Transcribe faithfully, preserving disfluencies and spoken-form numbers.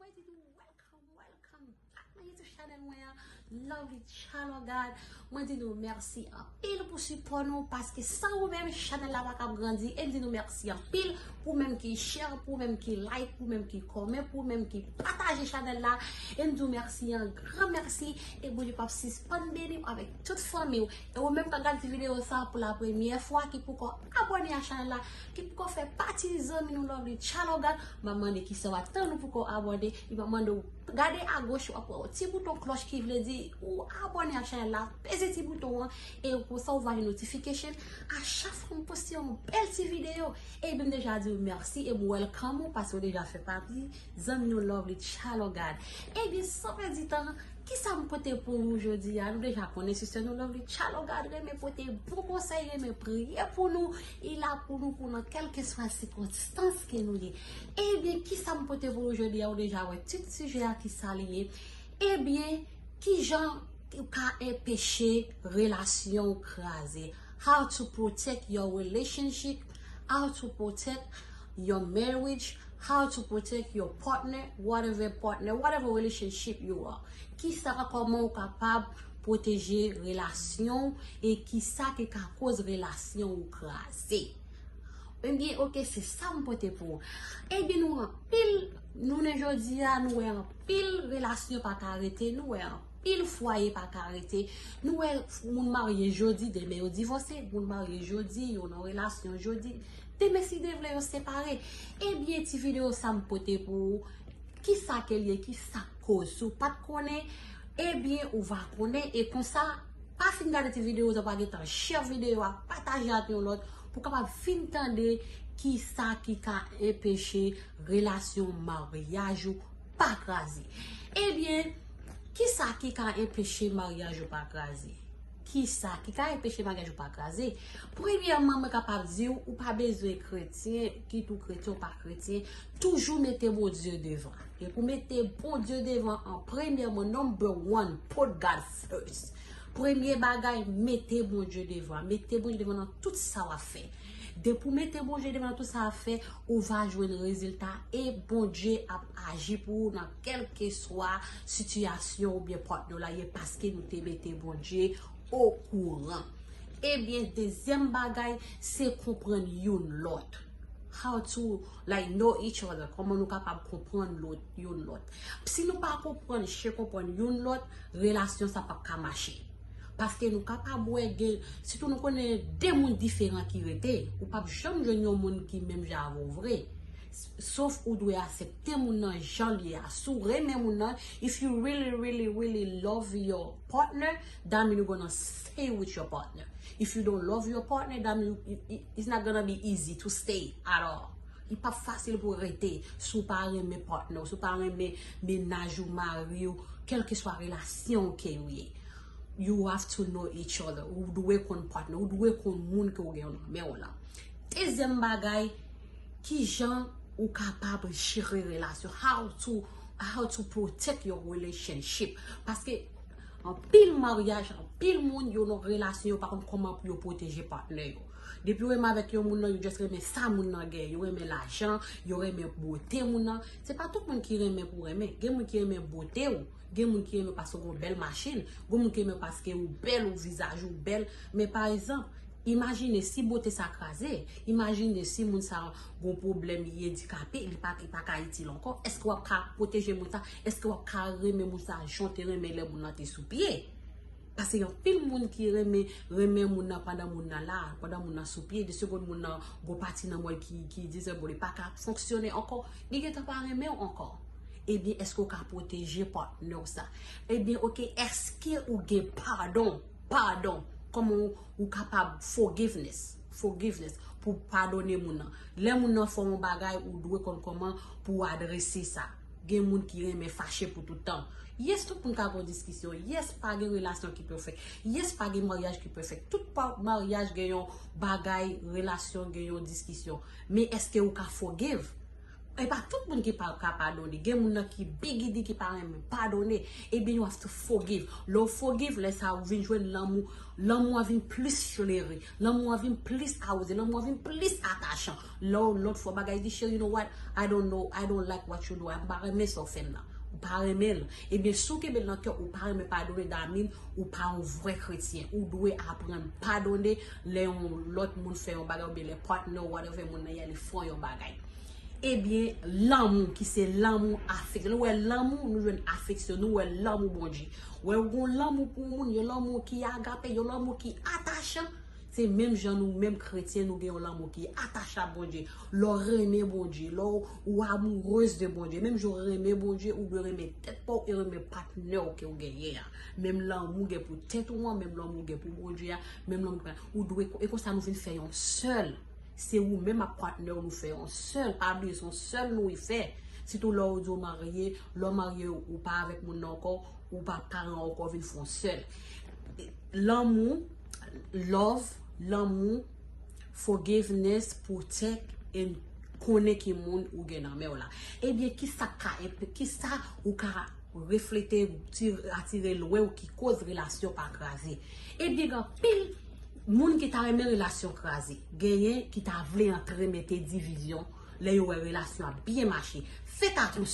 Welcome, welcome back nan YouTube channel mwen an, Lovely Child of God. Mwen di nou mèsi anpil pou sipò nou, paske san ou menm, chanèl la pa kab grandi. E m di nou mèsi anpil pou menm ki share, pou menm ki like, pou menm ki comment, pou menm ki pataje chanèl la. E m di w mèsi, an gran mèsi. E Bondye p ap sispann beni w avèk tout fanmi w. E ou menm k ap gade ti videyo sa pou la premyè fwa, ki poko abòne a chanèl la, ki poko fè pati zanmi nou Lovely Child of God, m ap mande kisa w atann ou poko abòne, epi m ap mande w gade agoch, w ap wè yon ti bouton klòch ki vle di ou abòne a chanèl la, peze ti bouton an, e konsa ou va jwenn notification a chak fwa m poste yon bèl ti videyo. Ebyen, m deja di w mèsi e m welcome ou, paske w deja fè pati zanmi nou Lovely Child of God. Ebyen, san pèdi tan, kisa m pote pou ou jodi a? Nou deja konnen sistè nou Lovely Child of God renmen pote bon konsèy, renmen priye pou nou, li la pou nou, pou nan kèlkeswa sikonstans ke nou ye. Ebyen, kisa m pote pou ou jodi a? Ou deja wè tit sijè a, kisa li ye. Ebyen, kijan ou ka enpeche relasyon w kraze? How to protect your relationship, how to protect your marriage, how to protect your partner, whatever partner, whatever relationship you are. Kisa, kòman ou kapab pwoteje relasyon w e kisa ki ka koz relasyon w kraze? Ebyen, oke, se sa m pote pou ou. Ebyen, nou anpil, nou nan jodi a, nou wè anpil relasyon pa ka rete, nou wè anpil fwaye pa ka rete. Nou wè moun marye jodi, demen yo divòse, moun marye jodi, yo nan relasyon jodi, demen si Dye vle yo separe. Ebyen, ti videyo sa m pote pou ou, kisa ke l ye, kisa k koz? Si w pa t konnen, ebyen, ou va konnen. E konsa, pa fin gade ti videyo sa, pa gentan share videyo a, pataje ak yon lòt, pou kapab fin tande kisa ki ka enpeche relasyon maryaj ou pa kraze. Ebyen, kisa ki ka enpeche maryaj ou pa kraze? Kisa ki ka enpeche maryaj ou pa kraze? Premyèman, mwen kapab di w, ou pa bezwen kretyen, kit ou kretyen ou pa kretyen, toujou mete Bondye devan. E pou mete Bondye devan an premyèman, number one, put God first. Premye bagay, mete Bondye devan. Mete Bondye devan nan tout sa w ap fè. Depi w mete Bondye devan nan tout sa w ap fè, ou va jwenn rezilta e Bondye ap aji pou ou nan kèlkeswa sitiyasyon oubyen pòt nou la ye, paske nou te mete Bondye okouran. Ebyen, dezyèm bagay, se konprann youn lòt. How to, like, know each other. Kòman nou kapab konprann lòt, youn lòt. Si nou pa konprann, chèche konprann youn lòt, relasyon sa p ap ka mache. Paske nou kapab wè gen, sitou nou konnen de moun diferan ki rete, ou p ap janm jwenn yon moun ki menm jan avè w vre. Sof ou dwe aksepte moun nan jan l ye a. Si w renmen moun nan, if you really, really, really love your partner, that mean you gonna stay with your partner. If you don't love your partner, that mean you, it, it, it's not gonna be easy to stay at all. Li p ap fasil pou w rete si w pa renmen partner w, si w pa renmen mennaj ou, mari w, kèlkeswa relasyon ke w ye. You have to know each other. Ou dwe konn partner, ou dwe konn moun ke w gen nan men w lan. Dezyèm bagay, kijan ou kapab jere relasyon? How to, how to protect your relationship? Paske anpil maryaj, anpil moun, yo nan relasyon, yo pa konn kòman pou yo pwoteje patnè yo. Depi yo renmen avèk yon moun nan, yo just renmen sa moun nan gen. Yo renmen lajan, yo renmen bote moun nan. Se pa tout moun ki renmen pou renmen. Gen moun ki renmen bote w, gen moun ki renmen paske w gen yon bèl machin, gen moun ki renmen paske ou bèl, ou vizaj ou bèl. Men pa egzanp, imajine si bote sa kraze, imajine si moun sa gon pwoblèm, li andikape, li pa, li pa ka itil ankò. Èske w ap ka pwoteje moun sa? Èske w ap ka renmen moun sa jan w te renmen lè moun nan te sou pye? Paske gen anpil moun ki renmen, renmen moun nan pandan moun nan la, pandan moun nan sou pye, de segonn moun nan gon pati nan mò l ki, ki dezòde, li pa ka fonksyone ankò, li gentan pa renmen w ankò. Ebyen, èske w ka pwoteje patnè w sa? Ebyen, oke, èske ou gen padon? Padon. Kòman ou, ou kapab forgiveness? Forgiveness. Pou padone moun nan. Lè moun nan fè yon bagay, ou dwe konn kòman pou w adrese sa. Gen moun ki renmen fache pou tout tan. Yes, tout moun ka gen diskisyon. Yes, pa gen relasyon ki pèfèk. Yes, pa gen maryaj ki pèfèk. Tout pa, maryaj gen yon bagay, relasyon gen yon diskisyon. Men èske ou ka forgive? E pa tout moun ki pa ka padone. Gen moun nan ki bigidi, ki pa renmen padone. Ebyen, you have to forgive. Lè w forgive, lè sa ou vin jwenn lanmou. Lanmou a vin plis fleri. Lanmou a vin plis awoze. Lanmou a vin plis atachan. Lè w lòt fwa bagay di, cheri, you know what? I don't know. I don't like what you do. M pa renmen sa w fè m nan. Ou pa renmen l. Ebyen, si w kenbe l nan kè w, ou pa renmen padone, that mean ou pa yon vrè kretyen. Ou dwe aprann padone lè yon lòt moun fè yon bagay oubyen lè partner ou whatever moun nan ye li fè w yon bagay. Ebyen, lanmou ki se lanmou afeksyon. Nou wè lanmou, nou jwenn afeksyon, nou wè lanmou Bondye. Wè ou gon lanmou pou yon moun, yon lanmou ki agape, yon lanmou ki atachan. Se menm jan nou menm kretyen, nou gen yon lanmou ki atache a Bondye. Lè w renmen Bondye, lè w amourez de Bondye, menm jan w renmen Bondye, ou dwe renmen tèt pa w e renmen patnè w ke w genyen an. Menm lanmou gen pou tèt ou an, menm lanmou gen pou Bondye a, menm lanmou gen, ou dwe, e konsa nou vin fè yon sèl. Se ou menm ak patnè w nou fè yon sèl. Pa bliye se yon sèl nou fè. Sitou lè w di w marye, lè w marye ou pa avèk moun nan ankò, ou pa paran ankò, vin fè yon sèl. Lanmou, love, lanmou, forgiveness, protect, and konnen ki moun ou gen nan men w la. Ebyen, kisa ka, kisa ou ka reflete, ti, atire lwen w ki koz relasyon pa kraze? Ebyen, gen anpil moun ki ta renmen relasyon kraze. Genyen ki ta vle antre mete divizyon lè yo wè relasyon ap byen mache. Fèt atansyon